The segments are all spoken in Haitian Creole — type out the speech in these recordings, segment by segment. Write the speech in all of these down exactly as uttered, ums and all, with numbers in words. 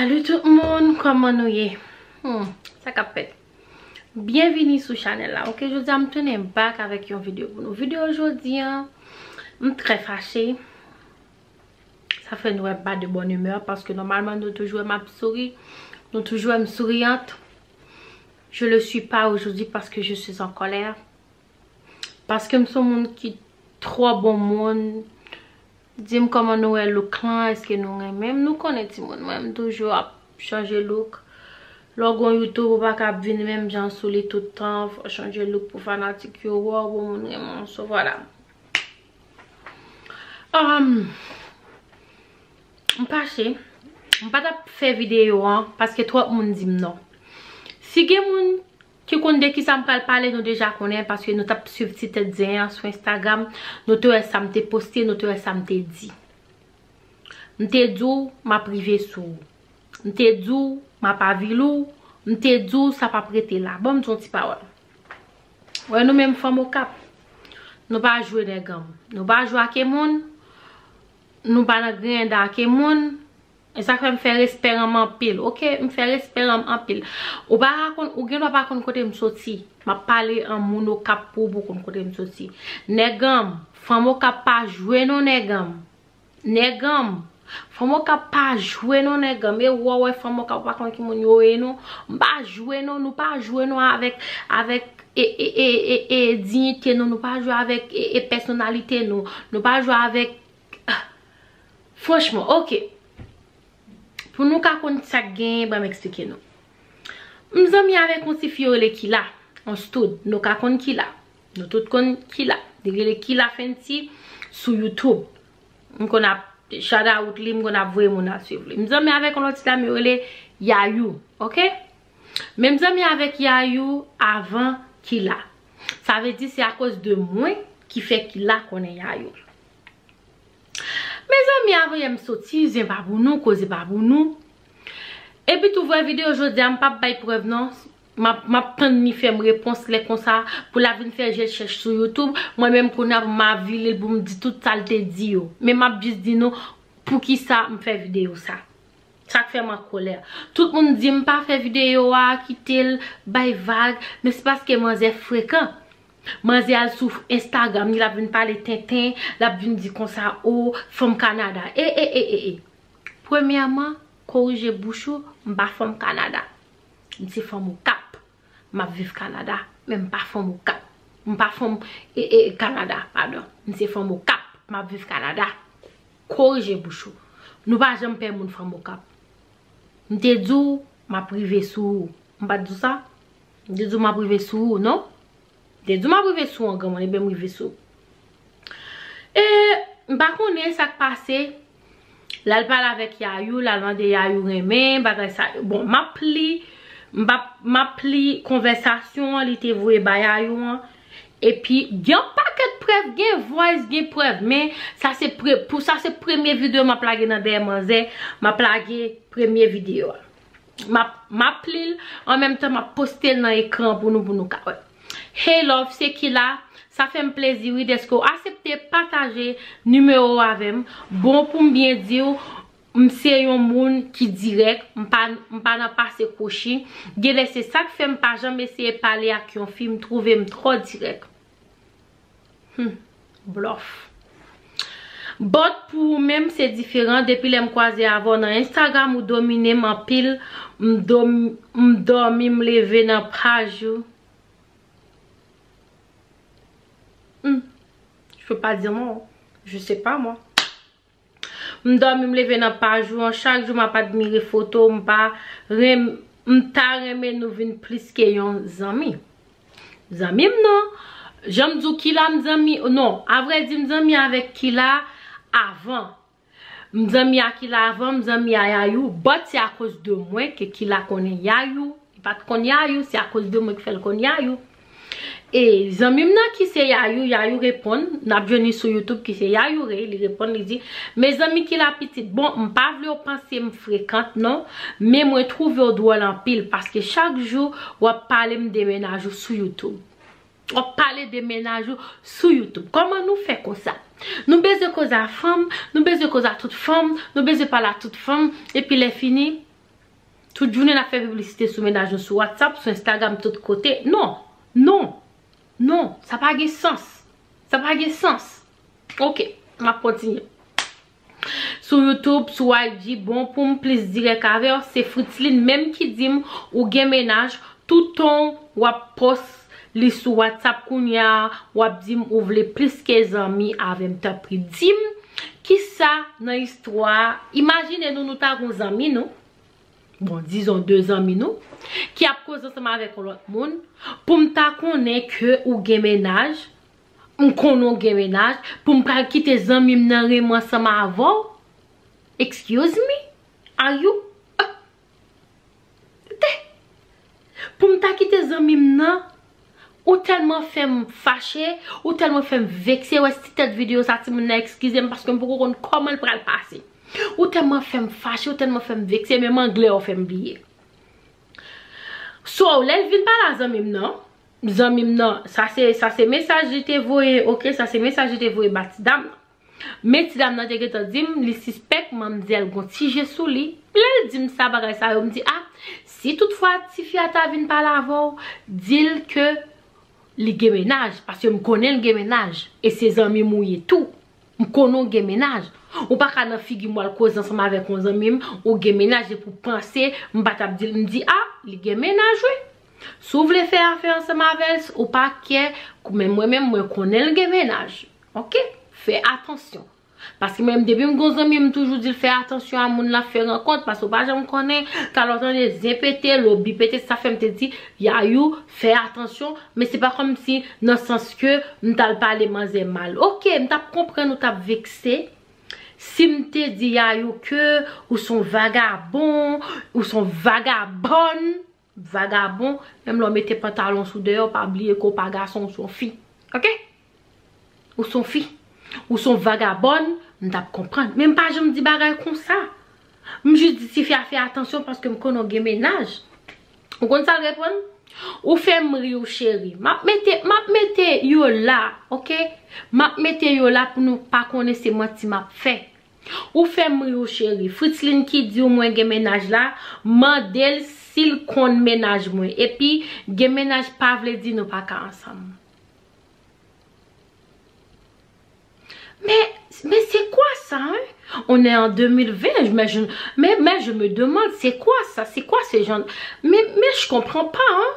Salut tout moun, kòman nou ye? Hmm, sa k ap fèt? Byenvini sou chanèl la, ok? Jodi a m tounen back avèk yon videyo pou nou. Videyo jodi a, m trè fache. Sa fè nou wè m pa de bonne humeur, paske nòmalman nou toujou wè m ap souri. Nou toujou wè m souriante. Je le suis pas aujourd'hui parce que je suis en colère. Paske m se yon moun ki twò bon moun. Di m kòman nou wè look lan, èske nou renmen m? Nou konnen timoun, mwen m toujou ap chanje look. Lè w gon YouTube, ou pa ka ap vin menm jan sou li tout tan, fò chanje look pou fanatik yo wè w, pou moun renmen w. So, vwala. Um, m fache. M pa t ap fè videyo an, paske twòp moun di m non. Si gen moun ki konn de kisa m pral pale, nou deja konnen, paske nou t ap swiv ti tèt zen an sou Instagram, nou te wè sa m te poste, nou te wè sa m te di. M te di w, m ap rive sou ou. M te di w, m ap avili w. M te di w, sa p ap rete la. Ban m di w yon ti pawòl. Wè nou menm fanm Okap. Nou pa jwe nèg anm. Nou pa jwe ake moun. Nou pa nan griyen dan ake moun. E sa k fè m fè respè an m anpil, ok? M fè respè an m anpil. Ou pa ka konn, ou gen dwa pa konn kote m soti. M ap pale an moun Okap pou ou, pou w konn kote m soti. Nèg an m, fanm Okap pa jwe non nèg an m. Nèg an m, fanm Okap pa jwe non nèg an m. E wè w wè fanm Okap, ou pa konn ki moun yo ye non. M pa jwe non, nou pa jwe non avèk, avèk e, e, e, e, e diyite nou, nou pa jwe avèk e, e pèsonalite nou, nou pa jwe avèk Franchman, ok. Pou nou ka konn sa k genyen, ban m eksplike nou. M zanmi avèk yon ti fi yo rele Kila, yon stud. Nou ka konn Kila. Nou tout konn Kila. Li rele Kila Fenty sou YouTube. M konn ap shout out li, m konn ap voye moun al swiv li. M zanmi avèk yon lòt ti dam yo rele Yayou, ok? Men m zanmi avèk Yayou avan Kila. Sa vle di se akoz de mwen ki fè Kila konnen Yayou. Mezanmi, avan yè m soti, zen pa pou nou, koze pa pou nou. Epi tou vwè videyo jodi a, m p ap bay prèv non. M ap, m ap tann li fè m repons lè konsa, pou l ap vin fè jèchèch sou YouTube. Mwen menm kounye a pou m avili l, pou m di tout sa l te di yo. Men m ap jis di nou poukisa m fè videyo sa. Sa k fè m an kòlè. Tout moun di m pa fè videyo a, kite l, bay vag, men se paske manzè frekan. Manzè al sou Instagram li, l ap vin pale tenten, l ap vin di konsa, o, fanm Kanada. E, e, e, e, e. Premyèman, korije bouch ou, m pa fanm Kanada. M se fanm Okap. M ap viv Kanada, men m pa fanm Okap. M pa fanm, e, e, Kanada, padon. M se fanm Okap, m ap viv Kanada. Korije bouch ou. Nou pa janm pè moun fanm Okap. M te di w, m ap rive sou ou. M pa t di w sa? M te di w m ap rive sou ou, non? M te di w m ap rive sou ou an granmoun, ebyen m rive sou ou. E m pa konnen sa k pase. L al pale avèk Yayou, l al mande Yayou renmen, bagay sa yo. Bon, m ap li, m ap, m ap li konvèsasyon an, li te voye ba Yayou an. Epi, gen yon pakèt prèv, gen voice, gen prèv, men sa se pre, pou sa se premye videyo m ap lage nan dèyè manzè, m ap lage premye videyo a. M ap, m ap li l, an menm tan m ap poste l nan ekran pou nou, pou nou ka wè. Hey love, se Kila. Sa fè m plezi wi dèske w aksepte pataje nimewo w avè m. Bon, pou m byen di w, m se yon moun ki dirèk, m pa, m pa nan pase kwochi. Genlè se sa k fè m pa janm eseye pale ak yon fi, m twouve m twò dirèk. Hmm, blòf. But pou ou menm, se diferan. Depi lè m kwaze avè w nan Instagram, ou domine m anpil. M dòm-, m dòmi, m leve nan paj ou. Hmm. Je peux pas dire non. Je sais pas, moi. M dòmi, m leve nan paj ou an. Chak jou m ap admire foto w. M pa renm-, m ta renmen nou vin plis ke yon zanmi. Zanmi m non. Jan m di w Kila m zanmi, non, avrèdi m zanmi avèk Kila avan. M zanmi a Kila avan, m zanmi a Yayou, but se akoz de mwen ke Kila konnen Yayou. Li pa t konn Yayou, se akoz de mwen ki fè l konn Yayou. E zanmi m nan ki se Yayou, Yayou reponn, n ap jwenn li sou YouTube ki se Yayou Rey, li reponn, li di, mezanmi Kila pitit, bon, m pa vle w panse m frekant non, men mwen twouve w dwòl anpil, paske chak jou w ap pale m de mennaj ou sou YouTube. W ap pale de mennaj ou sou YouTube. Kòman nou fè konsa? Nou bezwen koze a fanm, nou bezwen koze a tout fanm, nou bezwen pale a tout fanm, epi lè fini, Tout jounen n ap fè piblisite sou mennaj nou sou WhatsApp, sou Instagram, tout kote. Non, non, non, sa pa gen sans. Sa pa gen sans. Ok, m ap kontinye. Sou YouTube, sou I G, bon, pou m plis dirèk avè w, se Fritzline menm ki di m ou gen mennaj, toutan w ap post li sou WhatsApp kounye a, w ap di m ou vle plis ke zanmi avè m. Tanpri, di m kisa nan istwa a. Imajine nou, nou ta gon zanmi nou, bon, dizon de zanmi nou, ki ap koze ansanm avèk yon lòt moun, pou m ta konnen ke ou gen mennaj, m konnen w gen mennaj, pou m pral kite zanmi m nan renmen ansanm avè w? Excuse me? Are you, te, pou m ta kite zanmi m nan, ou tèlman fè m fache, ou tèlman fè m vekse, wè si tèt videyo sa, timoun nan, eskize m, paske m poko konn kòman l pral pase. Ou tèlman fè m fache, ou tèlman fè m vekse, menm anglè w fè m bliye. So, lè l vin pale a zanmi m nan, zanmi m nan, sa se, sa se mesaj li te voye, ok, sa se mesaj li te voye ba ti dam nan. Men ti dam nan te gentan di m, li sispèk manmzèl gon ti je sou li. Lè l di m sa, bagay sa yo, m di, ah, si toutfwa tifi a ta vin pale avè w, di l ke li gen mennaj, paske m konnen l gen mennaj, e se zanmi m ou ye tou. M konnen w gen mennaj. Ou pa ka nan figi m w al koze ansanm avèk yon zanmi m, ou gen mennaj, epi w panse m pa t ap di l, m di, ah, li gen mennaj, wi. Si w vle fè afè ansanm avè l, ou pa kè, men mwen menm, mwen konnen l gen mennaj. Ok? Fè atansyon. Paske mwen menm, depi m gon zanmi, m toujou di l fè atansyon a moun l ap fè rankont, paske w pa janm konnen, talè w tande zen pete, lobi pete, sa fè m te di, Yayou, fè atansyon, men se pa kòmsi nan sans ke m t al pale manzè mal. Ok, m t ap konprann ou t ap vekse si m te di Yayou ke ou s on vagabon, ou s on vagabòn. Vagabon, menm lè w mete pantalon sou dèyè w, pa bliye ke w pa gason, ou s on fi. Ok? Ou s on fi. Ou s on vagabòn, m t ap konprann. Men m pa janm di bagay konsa. M jis di tifi a fè atansyon paske m konnen w gen mennaj. Ou konn sa l reponn? Ou fè m ri wi cheri. M ap mete, m ap mete yo la, ok? M ap mete yo la pou nou pa konnen se manti m ap fè. Ou fè m ri wi cheri. Fritzline ki di w mwen gen mennaj la, mande l si l konn mennaj mwen. Epi, gen mennaj pa vle di nou pa ka ansanm. Mais, mais c'est quoi ça, hein? On est en deux mille vingt, mais je, mais, mais je me demande, c'est quoi ça? C'est quoi ce genre? Mais, mais je comprends pas, hein?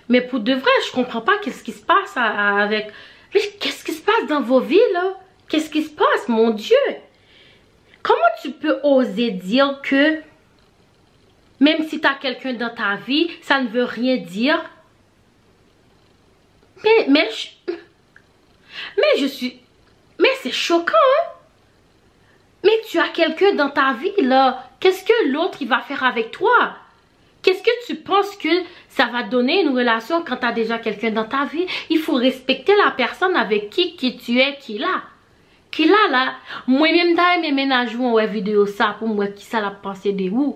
Mais pour de vrai, je comprends pas qu'est-ce qui se passe à- à- avec. Mais qu'est-ce qui se passe dans vos vies, là? Qu'est-ce qui se passe, mon Dieu? Comment tu peux oser dire que même si t'as quelqu'un dans ta vie, ça ne veut rien dire? Mais, mais, je- mais je suis, mais c'est choquant, hein? Mais tu as quelqu'un dans ta vie, là. Qu'est-ce que l'autre, il va faire avec toi? Qu'est-ce que tu penses que ça va donner une relation quand t'as déjà quelqu'un dans ta vie? Il faut respecter la personne avec qui, qui tu es, qui là. Ki la la, mwen menm ta renmen mennaj ou an wè videyo sa pou m wè kisa l ap panse de ou.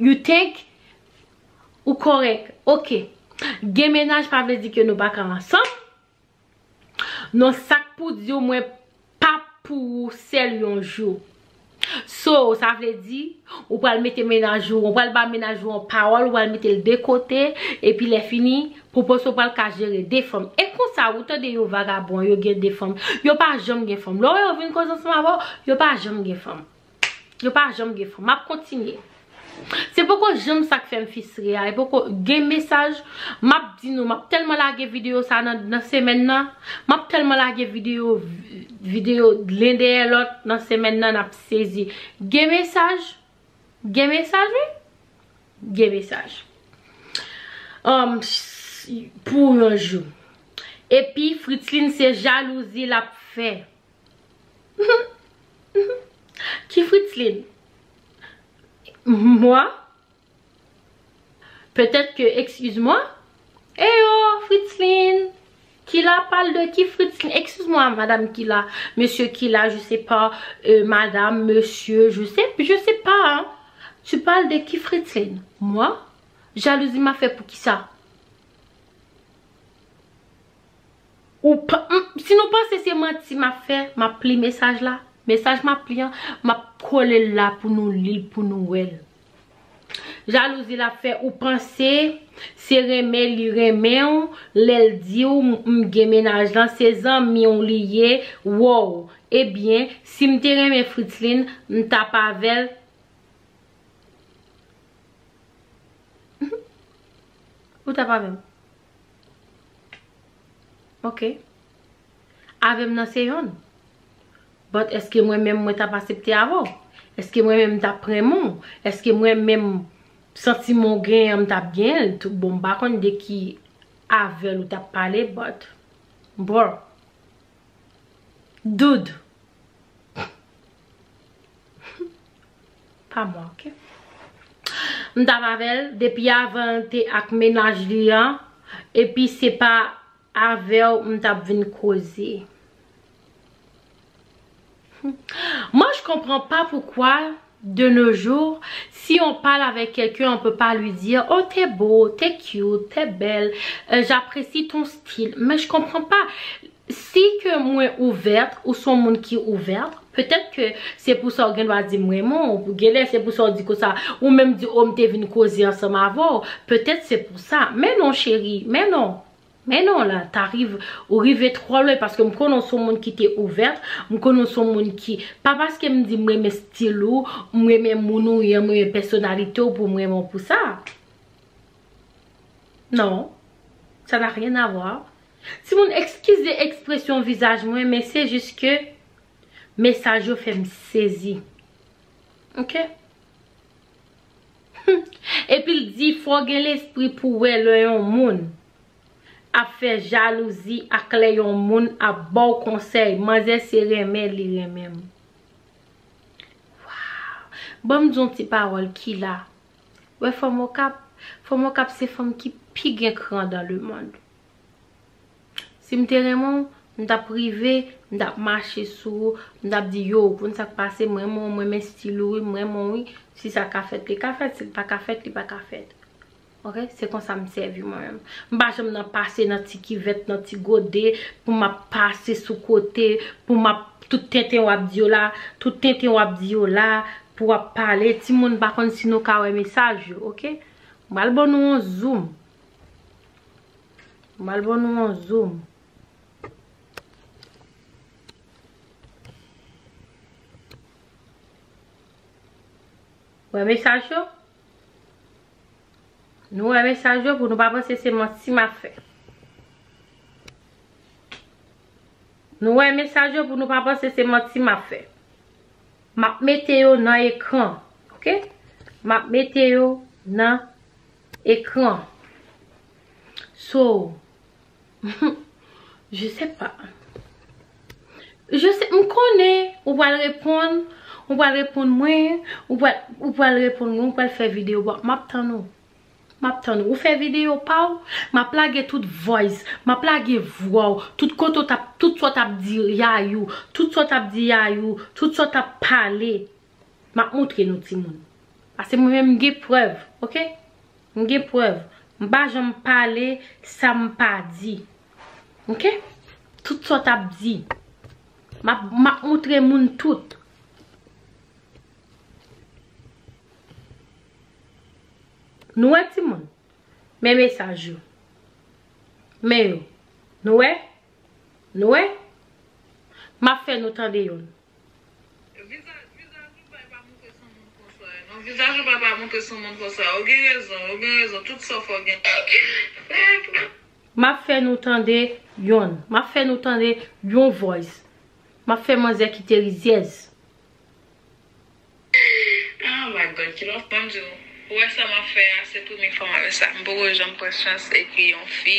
You think ou kòrèk? Ok. Gen mennaj pa vle di ke nou pa ka ansanm. Non, sa k pou di w, mwen pa pou ou sèl yon jou. So, sa vle di, ou pral mete mennaj ou, ou pral ba mennaj ou yon pawòl, ou pral mete l de kote, epi lè fini, pou poste ou pral ka jere de fanm. E konsa, ou tande yo vagabon, yo gen de fanm. Yo pa janm gen fanm. Lè w wè yo vin koze ansanm avè w, yo pa janm gen fanm. Yo pa janm gen fanm. M ap kontinye. Se poko janm sa k fè m fistre a. E poko gen mesaj. M ap di nou, m ap tèlman lage videyo sa nan, nan semèn nan. M ap tèlman lage videyo, videyo len dèyè lòt nan semèn nan, n ap sezi. Gen mesaj. Gen mesaj, wi. Gen mesaj. Um, s- pou yon jou. Epi, Fritzline, se jalouzi l ap fè. Ki Fritzline? Moi? Peut-être que, excuse-moi. Eh oh, Fritzline. Qui la parle de qui Fritzline? Excuse-moi, madame qui la, monsieur qui la, je sais pas, euh, madame, monsieur, je sais, je sais pas, hein. Tu parles de qui Fritzline? Moi? Jalouzi m ap fè pou kisa? Ou pa, m, si nou panse se manti m ap fè, m ap li mesaj la. Mesaj m ap li an, m ap kole l la pou nou li l, pou nou wè l. Jalouzi l ap fè ou panse se renmen li renmen w, lè l di w m gen mennaj lan, se zanmi w li ye, wow. Ebyen, si m te renmen Fritzline, m t ap avè l. Ou t ap avè m? Ok. Avè m nan se yonn. But èske mwen menm mwen t ap asepte avè w? Èske mwen menm m t ap renmen w? Èske mwen menm santiman w genyen an m t ap genyen l tou? Bon, m pa konn de ki avè l ou t ap pale, but bro. Dude. Pa mwen, ok? M t ap avè l depi avan l te ak mennaj li an, epi se pa avè w m t ap vin koze. Moi, je comprends pas pourquoi, de nos jours, si on parle avec quelqu'un, on peut pas lui dire, oh, t'es beau, t'es cute, t'es belle, euh, j'apprécie ton style. Mais je comprends pas. Si ke mwen ouvèt, ou se yon moun ki ouvèt, petèt ke se pou sa w gen dwa di m renmen w, genlè se pou sa w di konsa, ou menm di, oh, m te vin koze ansanm avè w, petèt se pou sa. Men non, cheri, men non. Men non, la, t'arrives, ou rive twò lwen, paske m konnen w se yon moun ki te ouvèt, m konnen w se yon moun ki, pa paske m di m renmen stil ou, m renmen moun ou ye, m renmen pèsonalite w pou m renmen w pou sa. Non, ça n'a rien à voir. Timoun, eskize ekspresyon vizaj mwen, men se jis ke mesaj yo fè m sezi. Ok? Epi l di, fò w gen lespri pou w wè lè yon moun ap fè jalouzi ak lè yon moun ap ba w konsèy. Manzè se renmen li renmen m. Waw! Ban m di yon ti pawòl ki la. Wè fanm Okap, fanm Okap se fanm ki pi gen kran dans le monde. Si m te renmen w, m t ap rive, m t ap mache sou ou, m t ap di, yo, ou konn sa k pase, m renmen w, m renmen stil ou wi, m renmen w wi. Si sa ka fèt, li ka fèt, si l pa ka fèt, li pa ka fèt. Ok? Se konsa m sèvi mwen menm. M pa janm nan pase nan ti kivèt, nan ti gode, pou m ap pase sou kote, pou m ap tout tenten w ap di yo la, tout tenten w ap di yo la, pou w ap pale. Timoun, m pa konn si nou ka wè mesaj yo, ok? M pral ban nou yon zoom. M al ban nou yon zoom. Wè mesaj yo? Nou wè mesaj yo pou nou pa panse se manti m ap fè. Nou wè mesaj yo pou nou pa panse se manti m ap fè. M ap mete yo nan ekran. Ok? M ap mete yo nan ekran. So, je sais pas. Je sais, m konnen ou pral reponn, ou pral reponn mwen, ou pral, ou pral reponn mwen, ou pral fè videyo, but m ap tann ou. M ap tann ou. Ou fè videyo pa w, m ap lage tout voice, m ap lage vwa w, tout kote w t ap, tout sa w t ap di Yayou, tout sa w t ap di Yayou, tout sa w t ap pale. M ap moutre nou timoun. Paske mwen menm m gen prèv, ok? M gen prèv. M pa janm pale sa m pa di. Ok? Tout sa w t ap di. M ap, m ap moutre moun tout. Nou wè timoun? Men mesaj yo. Men yo. Nou wè? Nou wè? M ap fè nou tande youn. Vizaj, vizaj ou pa, pa montre sou moun konsa, non. Vizaj ou pa, pa montre sou moun konsa. Ou gen rezon, ou gen rezon. Tout sa w fè w gen. M ap fè nou tande youn. M ap fè nou tande yon voice. M ap fè manzè kite rizyèz. Oh my God, ki lòt ban m di w. Ou wè sa m ap fè a, se premye fwa m ap fè sa. M poko janm pran chans ekri yon fi,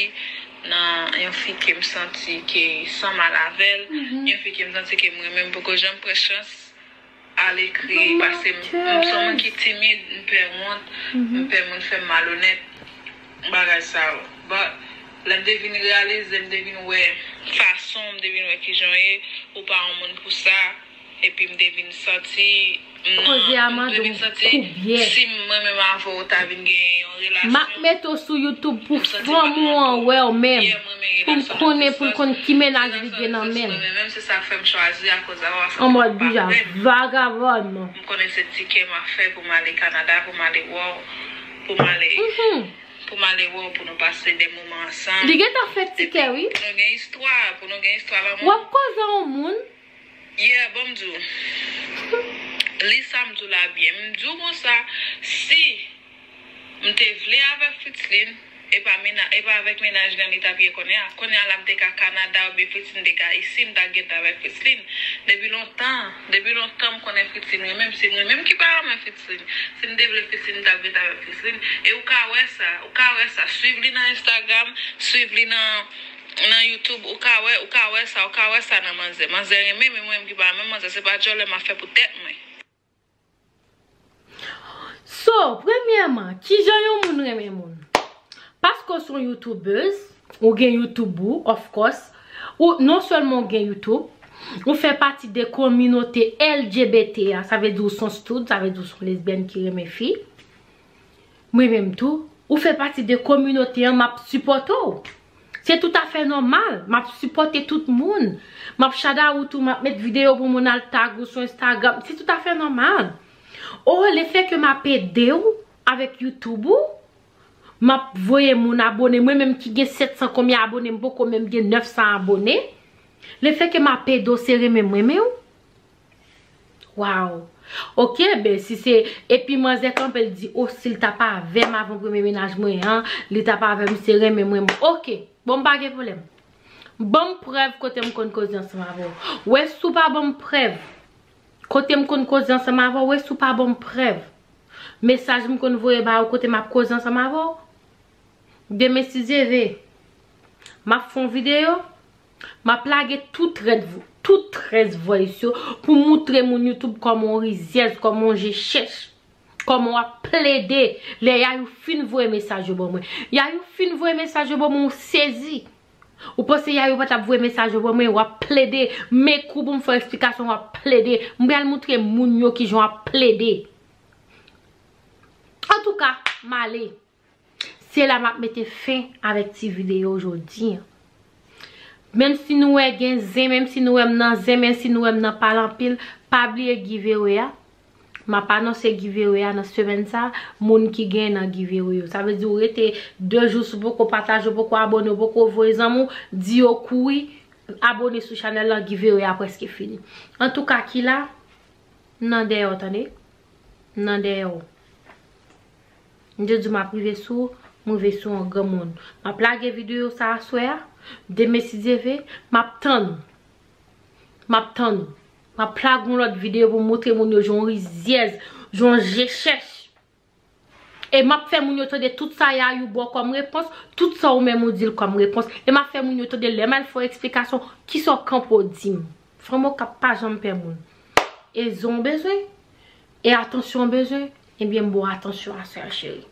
nan yon fi ke m santi ke sanm al avè l, yon fi ke m santi ke m renmen, m poko janm pran chans al ekri, paske m, m se yon moun ki timid, m pè wont, m pè moun fè m malonèt, bagay sa yo. But, lè m te vin reyalize, m te vin wè fason, m te vin wè kijan w ye, ou pa yon moun pou sa, epi m te vin santi, m nan, m te vin santi, si m, mwen menm avè w, ta vin gen yon M ap mete w sou YouTube pou fanm ou an wè w menm. Pou m konnen, pou l konn ki mennaj li gen nan men l. An mòd, Bijan, vagabòn. M konnen se ti kè m ap fè pou m ale Kanada, pou m ale wè w, pou m ale, pou m ale wè w, pou nou pase de moman ansanm. Li gentan fè ti kè, wi. Nou gen istwa, pou nou gen istwa lanmou. W ap koze yon moun. Yeah, bon, m di w. Li sa m di w la byen. M di w konsa, si m te vle avèk Fritzline, e pa mena-, e pa avèk mennaj li an li t ap ye kounye a. Kounye a la m te ka Kanada oubyen Fritzline te ka isi, m ta gentan avèk Fritzline. Depi lontan, depi lontan m konnen Fritzline renmen m, se mwen menm ki pa renmen Fritzline. Si m te vle Fritzline, m t ap gentan avèk Fritzline. E ou ka wè sa, ou ka wè sa. Swiv li nan Instagram, swiv li nan nan YouTube, ou ka wè, ou ka wè sa, ou ka wè sa nan manzè. Manzè renmen, men mwen menm ki pa renmen manzè, se pa djòlè m ap fè pou tèt mwen. So, premyèman, kijan yon moun renmen moun? Paske w se yon youtubeuse, ou gen YouTube ou, of course. Ou, non sèlman ou gen YouTube, ou fè pati de kominote L G B T a, sa vle di ou se yon stud, sa vle di ou se yon lesbyèn ki renmen fi. Mwen menm tou, ou fè pati de kominote an, m ap sipòte w. Se toutafè nòmal, m ap sipòte tout moun. M ap shout out ou, m ap met videyo pou moun al tag ou sou Instagram. Se toutafè nòmal. O, lefètke m ap ede w avèk YouTube ou, m ap voye moun abone. Mwen menm ki gen sèt san konbyen abone, m poko menm gen nèf san abone. Lefètke m ap ede w, se renmen m renmen w. Wow. Ok, ben si se, epi manzè kanpe l di, o, si l t ap avè m avan premye mennaj mwen an, li t ap avè m, se renmen mwen. Ok, bon, m pa gen pwoblèm. Ban m prèv kote m konn koze ansanm avè w. Wè si w pa ban m prèv kote m konn koze ansanm avè w, wè si w pa ban m prèv. Mesaj m konn voye ba ou kote m ap koze ansanm avè w. Demen si Dye ve, m ap fè yon videyo, m ap lage tout rèd, tout trèz voice yo pou moutre moun YouTube kòman w rizyèz, kòman w je chèch, kòman w ap plede lè Yayou fin voye mesaj yo ban mwen. Yayou fin voye mesaj yo ban mwen, ou sezi. Ou panse Yayou pa t ap voye mesaj yo ban mwen, w ap plede. Men kou pou m fè w eksplikasyon, w ap plede. M pral moutre moun yo kijan w ap plede. Antouka, m ale. Se la m ap mete fen avèk ti videyo jodi an. Menm si nou wè gen zen, menm si nou wè m nan zen, menm si nou wè m nan pale anpil, pa bliye giveaway a. M ap anonse giveaway a nan semèn sa, moun ki gen nan giveaway yo. Sa vle di ou rete de jou si w poko pataje, w poko abone, w poko voye zanmi w, di yo kouri abone sou chanèl lan, giveaway a prèske fini. Antouka, Kila, m nan dèyè w, tande? M nan dèyè w. M te di w m ap rive sou ou, m rive sou yon granmoun. M ap lage videyo sa aswè a. Demen si Dye ve, m ap tann ou. M ap tann ou. M ap lage yon lòt videyo pou m moutre moun yo jan w rizyèz, jan w je chèch. E m ap fè moun yo tande tout sa Yayou ba w kòm repons, tout sa ou menm ou di l kòm repons. E m ap fè moun yo tande lè m al fè w eksplikasyon, kisa w kanpe w di m. Fanm Okap pa janm pè moun. E zen w bezwen, e atansyon w bezwen, ebyen m ba w atansyon aswè a, cheri.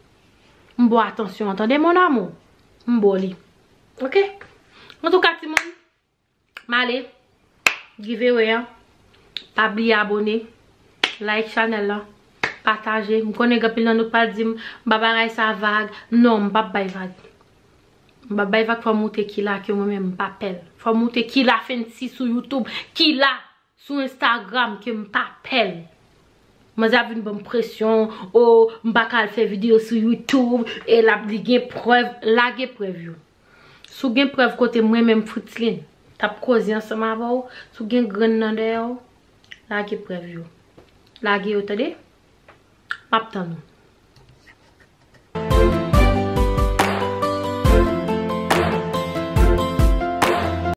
M ba w atansyon an, tande, mon amour? M ba w li. Ok? Antouka, timoun, m ale. Giveaway an. Pa bliye abone. Like chanèl lan. Pataje. M konnen gen anpil nan nou k pral di m, "Ba bagay sa vag." Non, m p ap bay vag. M p ap bay vag, fò m moutre Kila ke mwen menm m pa pè l. Fò m moutre Kila Fancy sou YouTube. Kila sou Instagram ke m pa pè l. Manzè ap vin ban m presyon, o, m pa ka al fè videyo sou YouTube, e l ap, li gen prèv, lage prèv yo. Si w gen prèv kote mwen menm Fritzline t ap koze ansanm avè w, si w gen grenn nan dèyè w, lage prèv yo. Lage yo, tande? M ap tann ou.